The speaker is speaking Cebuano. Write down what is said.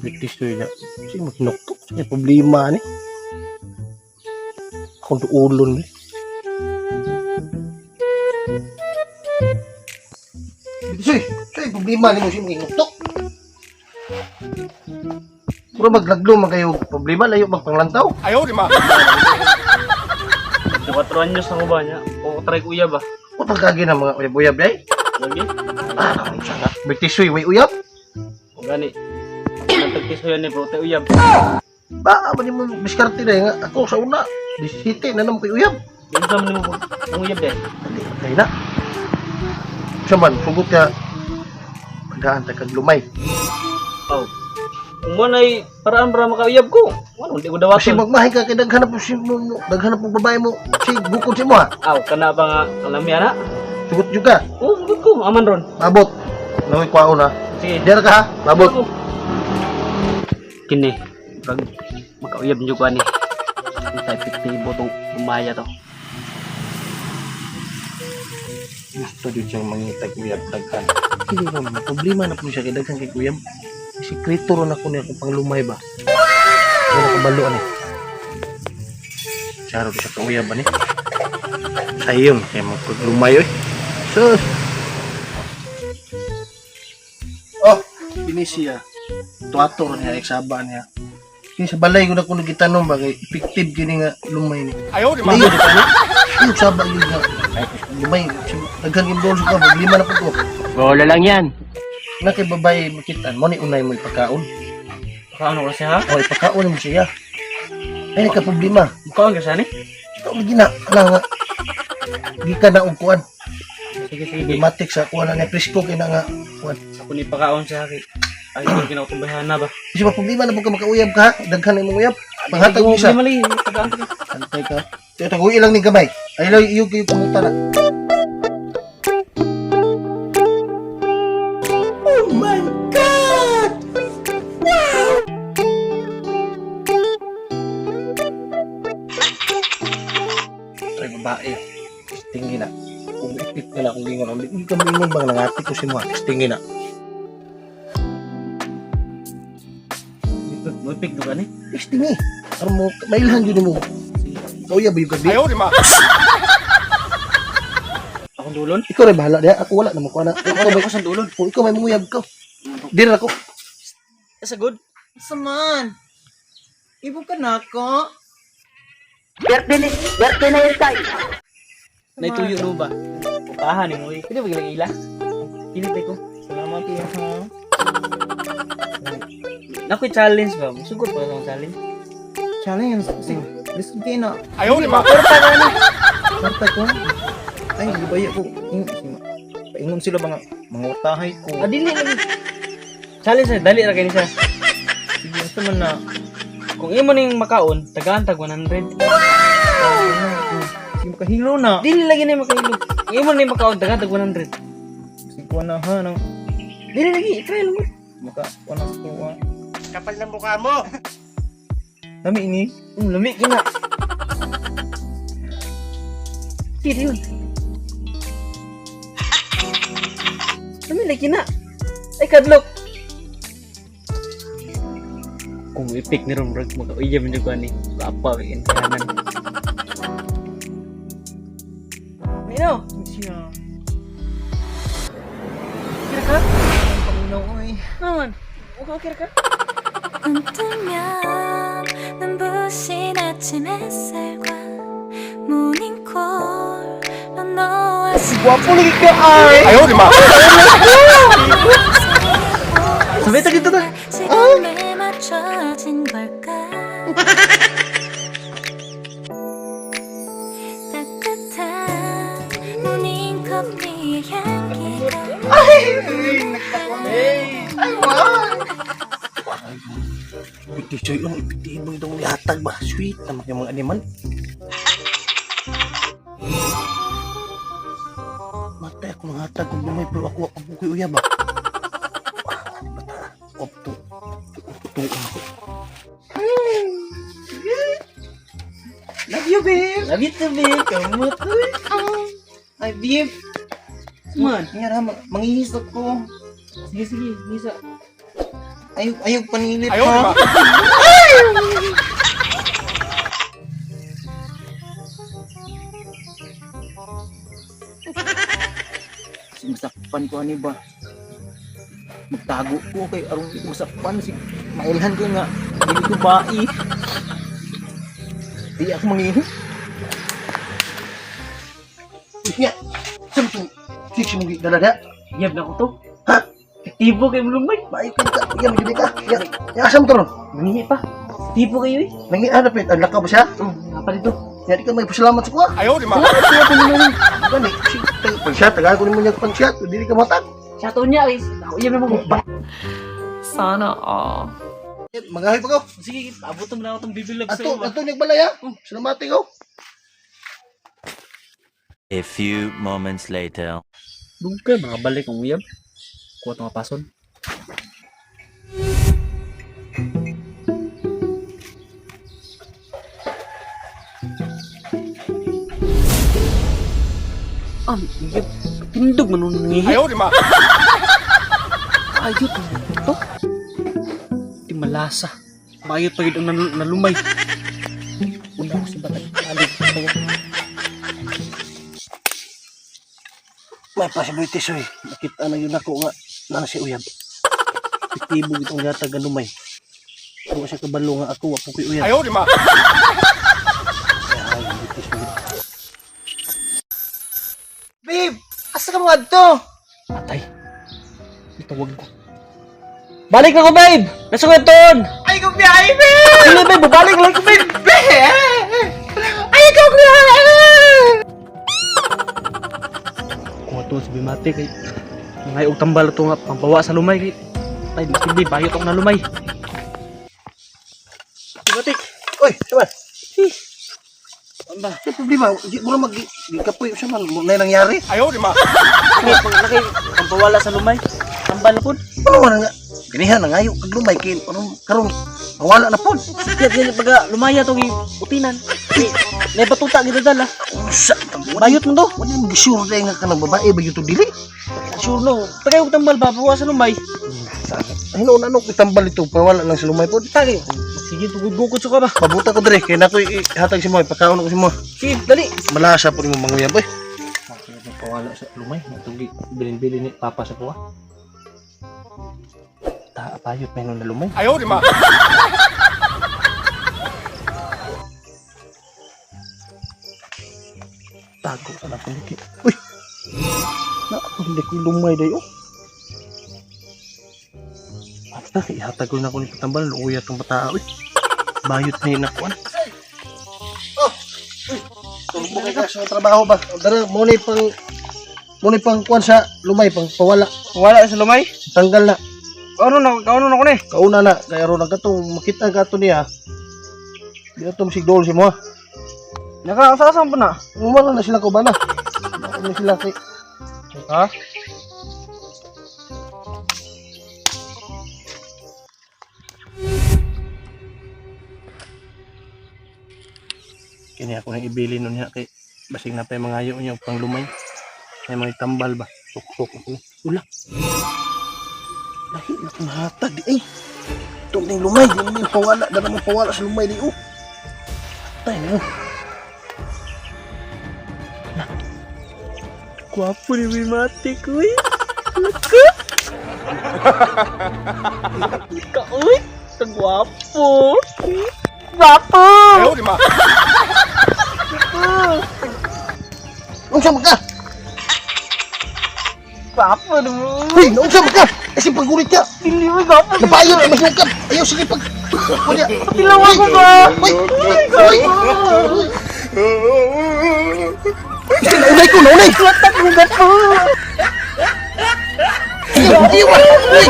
British to niya. Sige, maghinuktok. Sige, problema ni. Akong duulon ni. British, oy! Problema ni mo siya maghinuktok. Puro maglaglo man kayo. Problema, layo magpanglantaw. Ayaw, di ma. 4 anyos na ko ba niya? O try ko uyab ba? O pagkagi ng mga uyab-uyab day. Lagi? Ah, unsa na. British, oy, may uyab. O gani. Natagtiso yan ni bro, tayo uyab. Ba, ba mo diskarte na nga. Ako sa una, 17 na naman kay uyab. Yan sa man mo ang uyab eh. Dali, patay na. Siya man, sugot ka. Pagkaan ta kag lumay. Oh. Kung mo na'y paraan para makauyab ko. Ano, hindi ko Kasi dawaton. magmahay ka kay daghan na po si mo, daghan na po babae mo. Si bukod si mo ha. Aw, kana pa nga kalami ana. Sugot jud ka. Oo, sugot ko. Aman ron. Mabot. Naway kwaon ha. Sige. Diyan ka ha. Mabot. Kini, pag makauyab niyo ko ani. Ang sa epektibo tong umaya to. Gusto jud siyang mangitag uyab daghan. Hindi ko naman problema na po siya kay daghan kay uyab. Sikreto ron ako niya kung panglumay ba. Wala ko balo ani. Saro siya kauyab ani. Sayon kay magpaglumay oy. Sus. Oh, kini siya. Tuato ron niya eksaba niya. Kini sa balay ko na kuno gitanom ba kay effective kini nga lumay ni. Ayaw, di ma. Layo di pa ni. Ay, saba yun nga. Ay, lumay. Daghan yung doon sa problema na po ko. Bola lang yan. Na kay babae makitaan mo ni unay mo ipakaon. Kaano ka siya ha? O ipakaon mo siya. Ay, nagka problema. Mukaon ka siya ni? Ikaw lagi na. Ala nga. Gikan na og kuan. Sige, sige. Problematic sa kuan na ni presko kay na nga kuan. Ako ni pakaon siya kay. Ay, hindi kinakutumbahan na ba? Kasi ba problema na po ka makauyab ka ha? Daghan na imong uyab. Panghatag mo siya. Hindi mali. Tagaan ka. Antay ka. Tiyo taguhi lang ni gamay. Ay lang iyo kayo kumuta na. Oh my God! Wow! Try babae. Tingin na. Kung ipit na lang kung lingon. Hindi ka mingon bang nangati ko si mo. Tingin na. Mupig do ka ni? Tingin. Aron mo, mailhan yun mo. Kauya ba yung gabi? Ayaw, di ma. Akong dulon? Ikaw rin bahala diha. Ako wala na mo kuha na. Ikaw may Ako sa dulon. Kung ikaw may munguyab ka. Dira ako. Sa good. Saman! Ibo ka na ako? Naituyo no ba? Upahan ni mo. Hindi ba gilang ila? Kinitay ko. Salamat iya ha. Nakoy challenge ba? Sugot pa akong challenge. Challenge. Kasi, lisod kayo na. Ayaw, di ma. Kwarta ko. Ay, gibaya ko. Paingon sila ba nga, mga utahay ko. Ah, dili lagi. Challenge na dali ra kay ni siya. Sige, gusto man na. Kung imo ning makaon, tagaan tag 100. Sige, makahilo na. Dili lagi ni makahilo. Kung imo ning makaon, tagaan tag 100. Sige, kuha na ha. Nang, Dili lagi, try lang. maka, kuha na sa kuha. Kapal ng mukha mo. Dami ini. Lami kina. Sige yun. Lami lagi na. Ay kadlok. Kung ipik ni Rom Rag, makauyam niyo ko ani. Apa kay kanan. Mino, Siya. kira ka? Ang paminaw oy. Naman. Okay, okay ka? 눈 뜨면 눈부신 아침 햇살과 모닝콜로 너와 Gwapo lagi ka ay! Ayaw, di ma. Sabay ta dito ta. 지금에 맞춰진 걸까 따뜻한 모닝커피의 향기가 Ipiti choy ang ipiti mo itong lihatag ba? Sweet naman yung mga animal. Matay ako ng hatag kung lumay pero ako ako bukoy uyab ba? Wah, ano ba ta? Opto. Opto ako. Love you, babe. Love you too, babe. Kamot uy. Ay, babe. Man. Nga ra, mangihisok ko. Sige, sige, Nisa. Ayaw, ayaw panilip, ha? Masakpan ko ani ba? Magtago ko kay arong usakpan si mailhan ko nga dili ko bai. Di ako mangihi. Nya. Samsung. Six mo dala da. Yab na ko to. Ha? Tibo kay lumay. Maayo ka. Yan gid ka. Ya, ya asam to ron. Nangihi pa. Tibo kayo eh. Nangi hanap eh. Ang lakaw ba siya? Oh, nga pa dito. Ya di ka may pasalamat sa kuha. Ayaw, di ma. Gani, pag siya, tagaan ko nimo niya pag siya, dili ka matag. Sa to niya guys. Ako yab na mo. Sana all. Magahay pa ko. Sige, abot mo na ako tong bibilab sa Ato, iyo. ato nagbalay ha. Salamat ko. A few moments later. Dugay mga balik ang uyab. Kuha tong pason. Uyab. Tindog man nun nangihi. Ayaw, di ma. Ayot to. Di malasa. Bayot pa yun ang nalumay. Una ko si Batag. Alig. May possibility soy. Nakita na yun ako nga na si uyab. Epektibo itong yata ganumay. Kung siya kabalo nga ako, ako ko'y uyab. Ayaw, di ma. Ay, bitis mo. Babe, asa ka mo adto? Atay. Itawag ko. Balik na ko, babe! Nasa ko ton! Ay ko biyahe, babe. Dili, babe! Balik lang ko, babe! Ay ko biyahe. Kung ato si Bimate kay mga og tambal to nga pambawa sa lumay kay tay mas hindi bayot ako na lumay. Bimate, Oy, sama. ano ba? May problema. Di mo na mag... Kapoy siya man. Mo na nangyari. Ayaw, di ma. Kay pang laki pampawala sa lumay. Tambal na pod. Ano man nga? Ganihan na ngayo. Kag lumay kay anong karon mawala na pod. Kaya kaya pagka lumaya to gi utinan. Kay may batuta gidadala. Unsa? Bayot mo to. Wala mo gisure dahil nga kanang babae ba yun to dili? Sure no. Pagka og tambal ba pawa sa lumay. Ay noon ano itambal ito pawala lang sa lumay pod. Tagay. Sige tugod-gukod ka ba? Pabuta ko dire kay nakoy ihatag si mo pakaon ko si mo. Sige, dali. Malasa po nimo manguyab oy. Pawala sa lumay natugi bilin-bilin ni papa sa kuha. Ta payot may na lumay. Ayaw, di ma. Tago ka na kung di. Uy! Na ako hindi ko lumay dayo. Basta, ihatag ko na ako ni patambal. Luya itong bata. Uy! Bayot na yun ako. Oh! Uy! Tulog mo kay ka sa trabaho ba? Dara, muna pang muna pang kuan sa lumay, pang pawala. Wala sa lumay. Tanggal na. Ano na kaano na ko ni? Kauna na. Kaya ron ang katong makita ka to niya. Di na ito masigdol si mo. Naka sa saan po na? Umala na sila kubana. Ano sila kay Ha? Kini ako nang ibili nun niya kay basig na pa yung mga ayo niya pang lumay. May mga tambal ba? Suksok ako. Ula. Lahi na itong hatag di ay. Itong ning lumay, di naman yung pawala, dala mo pawala sa lumay di oh. Atay na oh. Gwapo ni Bimate ko eh. Laka. Ka uy, kagwapo. Gwapo. Ayaw, di ma. Unsa man ka? Gwapo naman. Uy, unsa man ka? Kasi paggulit ka. Dili mo gwapo. Napayo na masukap. Ayaw sige pag. Wala. Tilaw ako ba? Uy! Uy! Sige, naunay ko, naunay! Watak mo gwapo. Ayaw, ayaw! Uy!